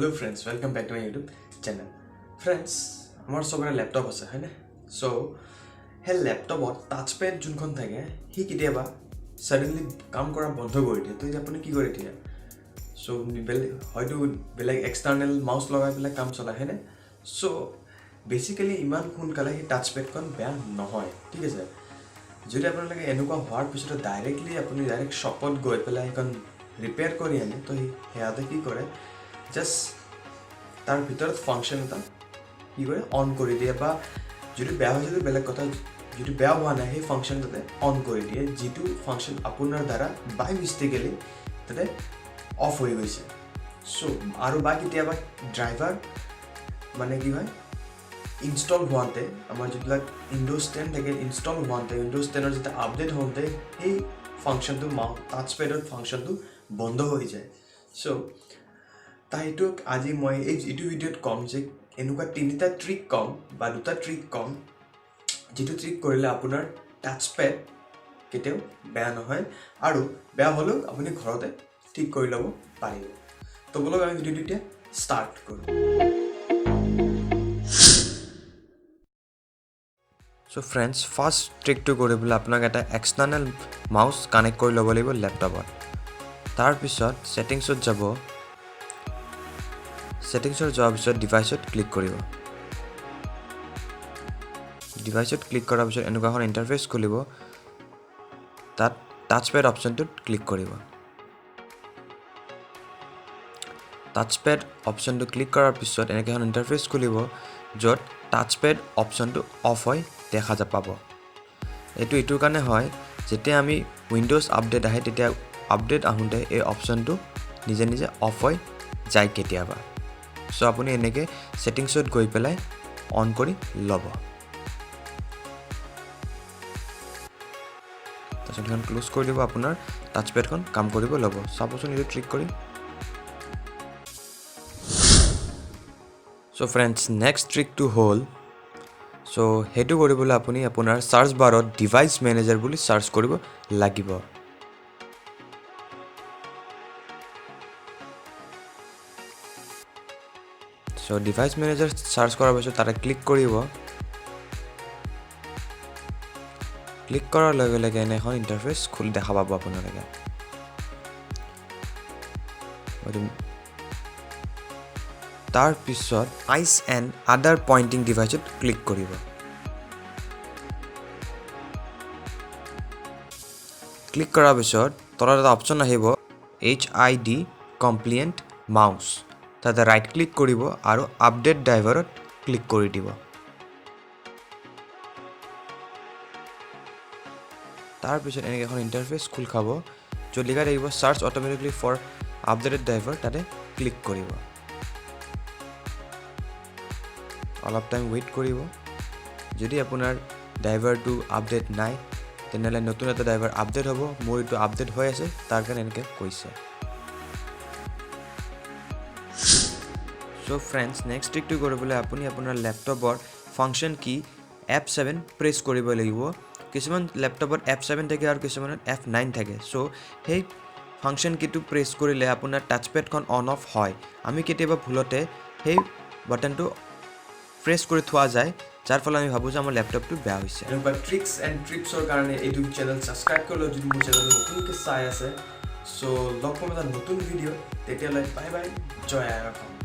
Hello friends, welcome back to my YouTube channel. Friends, আমাৰ চবৰে laptop আছে, হয়নে? চ' সেই লেপটপত টাচপেড যোনখন থাকে, সি কেতিয়াবা ছাডেনলি কাম কৰা বন্ধ কৰি দিয়ে। তো এতিয়া আপুনি কি কৰে এতিয়া? চ' বেলেগ হয়তো বেলেগ এক্সটাৰ্নেল মাউচ লগাই পেলাই কাম চলায়, হয়নে? চ' বেচিকেলি ইমান সোনকালে সেই টাচপেডখন বেয়া নহয়, ঠিক আছে? যদি আপোনালোকে এনেকুৱা হোৱাৰ পিছতে ডাইৰেক্টলি আপুনি ডাইৰেক্ট শ্বপত গৈ পেলাই সেইখন ৰিপেয়াৰ কৰি আনে, তো সিহঁতে কি কৰে, জাষ্ট তাৰ ভিতৰত ফাংচন এটা কি কৰে, অন কৰি দিয়ে। বা যদি বেয়া হৈছে তো বেলেগ কথা, যদি বেয়া হোৱা নাই, সেই ফাংচন তাতে অন কৰি দিয়ে, যিটো ফাংচন আপোনাৰ দ্বাৰা বাই মিষ্টেকেলি তাতে অফ হৈ গৈছে। চ' আৰু বা কেতিয়াবা ড্ৰাইভাৰ মানে কি হয়, ইনষ্টল হোৱাতে, আমাৰ যিবিলাক উইণ্ড'জ 10 থাকে, ইনষ্টল হোৱাতে, উইণ্ড'জ 10ৰ যেতিয়া আপডেট হওঁতে সেই ফাংচনটো, টাচপেডৰ ফাংচনটো বন্ধ হৈ যায়। চ' তাইটোক আজি মই এইটো ভিডিঅ'ত ক'ম যে এনেকুৱা তিনিটা ট্ৰিক ক'ম বা দুটা ট্ৰিক ক'ম, যিটো ট্ৰিক কৰিলে আপোনাৰ টাচপেড কেতিয়াও বেয়া নহয় আৰু বেয়া হ'লেও আপুনি ঘৰতে ঠিক কৰি ল'ব পাৰিব। তো ব'লক, আমি ভিডিঅ'টো এতিয়া ষ্টাৰ্ট কৰোঁ। চ' ফ্ৰেণ্ডছ, ফাৰ্ষ্ট ট্ৰিকটো কৰিবলৈ আপোনাক এটা এক্সটাৰ্নেল মাউচ কানেক্ট কৰি ল'ব লাগিব লেপটপত। তাৰপিছত ছেটিংছত যাব। ছেটিংছত যোৱাৰ পিছত ডিভাইচত ক্লিক কৰিব। ডিভাইচত ক্লিক কৰাৰ পিছত এনেকুৱা এখন ইণ্টাৰফেচ খুলিব। তাত টাচপেড অপশ্যনটোত ক্লিক কৰিব। টাচপেড অপশ্যনটো ক্লিক কৰাৰ পিছত এনেকৈ এখন ইণ্টাৰফেচ খুলিব, য'ত টাচপেড অপশ্যনটো অফ হৈ দেখা পাব। এইটো এইটোৰ কাৰণে হয়, যেতিয়া আমি উইণ্ড'জ আপডেট আহে, তেতিয়া আপডেট আহোঁতে এই অপশ্যনটো নিজে নিজে অফ হৈ যায় কেতিয়াবা। চ' আপুনি এনেকৈ ছেটিংছত গৈ পেলাই অন কৰি ল'ব। তাৰপিছত সেইখন ক্ল'জ কৰি দিব, আপোনাৰ টাচপেডখন কাম কৰিব ল'ব। চাবচোন এইটো ট্ৰিক কৰি। চ' ফ্ৰেণ্ডছ, নেক্সট ট্ৰিকটো হ'ল, চ' সেইটো কৰিবলৈ আপুনি আপোনাৰ চাৰ্চ বাৰত ডিভাইচ মেনেজাৰ বুলি চাৰ্চ কৰিব লাগিব। চ' ডিভাইচ মেনেজাৰ চাৰ্চ কৰাৰ পিছত তাতে ক্লিক কৰিব। ক্লিক কৰাৰ লগে লগে এনে এখন ইণ্টাৰফেচ খুলি দেখা পাব আপোনালোকে। তাৰপিছত আইচ এণ্ড আদাৰ পইণ্টিং ডিভাইচত ক্লিক কৰিব। ক্লিক কৰাৰ পিছত তলত এটা অপশ্যন আহিব, এইচআইডি কমপ্লিয়েণ্ট মাউচ। তাতে ৰাইট ক্লিক কৰিব আৰু আপডেট ড্ৰাইভাৰত ক্লিক কৰি দিব। তাৰপিছত এনেকৈ এখন ইণ্টাৰফেচ খোল খাব, য'ত লিখা থাকিব search automatically for updated driver. তাতে ক্লিক কৰিব। অলপ টাইম ৱেইট কৰিব। যদি আপোনাৰ ড্ৰাইভাৰটো আপডেট নাই, তেনেহ'লে নতুন এটা ড্ৰাইভাৰ আপডেট হ'ব। মোৰ এইটো আপডেট হৈ আছে, তাৰ কাৰণে এনেকৈ কৈছে। চ' ফ্ৰেণ্ডছ, নেক্সট ট্ৰিকটো কৰিবলৈ আপুনি আপোনাৰ লেপটপৰ ফাংচন কি F7 press কৰিব লাগিব। কিছুমান লেপটপত F7 থাকে আৰু কিছুমানত F9 থাকে। চ' সেই ফাংচন কিটো প্ৰেছ কৰিলে আপোনাৰ টাচপেডখন অন অফ হয়। আমি কেতিয়াবা ভুলতে সেই বাটনটো প্ৰেছ কৰি থোৱা যায়, যাৰ ফলত আমি ভাবোঁ যে আমাৰ লেপটপটো বেয়া হৈছে। এনেকুৱা ট্ৰিক্স এণ্ড ট্ৰিপছৰ কাৰণে এইটো চেনেল ছাবস্ক্ৰাইব কৰি লওক, যদি মোৰ চেনেলটো নতুনকৈ চাই আছে। চ' লগ পাম এটা নতুন ভিডিঅ', তেতিয়ালৈ বাই বাই, জয় আই অসম।